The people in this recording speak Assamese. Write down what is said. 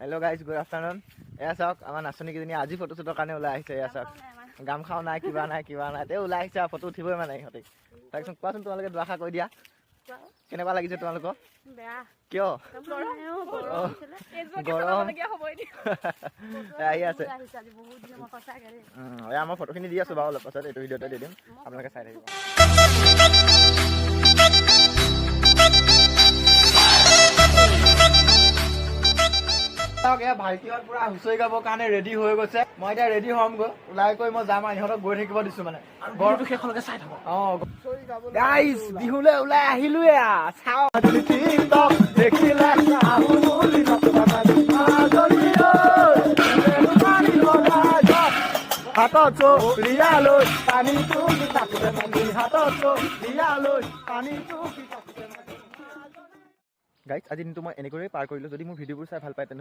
Hello guys, good afternoon. এয়া চাওক, আমাৰ নাচনীকেইজনী আজি ফটো শ্বুটৰ কাৰণে ওলাই আহিছে। এয়া চাওক, গামখাও নাই, কিবা নাই, কিবা নাই, তেওঁ ওলাই আহিছে আৰু ফটো উঠিবই মানে ইহঁতি। তাৰপিছত কোৱাচোন, তোমালোকে দুআষাৰ কৈ দিয়া, কেনেকুৱা লাগিছে তোমালোকৰ? বেয়া। কিয়? গৰম। আহি আছে। এয়া মই ফটোখিনি দি আছোঁ বাৰু, অলপ পাছত এইটো ভিডিঅ'তে দি দিম, আপোনালোকে চাই থাকিব। চাওক, এয়া ভাইটিহঁত পুৰা হুঁচৰি গাবৰ কাৰণে ৰেডি হৈ গৈছে। মই এতিয়া ৰেডি হ'মগৈ, ওলাই গৈ মই যাম আৰু ইহঁতক গৈ থাকিব দিছো মানে। ভিডিঅ'টো শেষলৈকে চাই থাকক। অঁ গাইজ, বিহুলৈ ওলাই আহিলো। এয়া চাওক, দেখিলে আহো বুলি মাজনী ঐ, হাতত চৰিয়া লৈ পানী টুকি থাকোতে মাগি, হাতত চৰিয়া লৈ পানী টুকি থাকোতে। গাইজ, আজি দিনটো মই এনেকৈয়ে পাৰ কৰিলোঁ। যদি মোৰ ভিডিঅ'বোৰ চাই ভাল পায়, তেনেহ'লে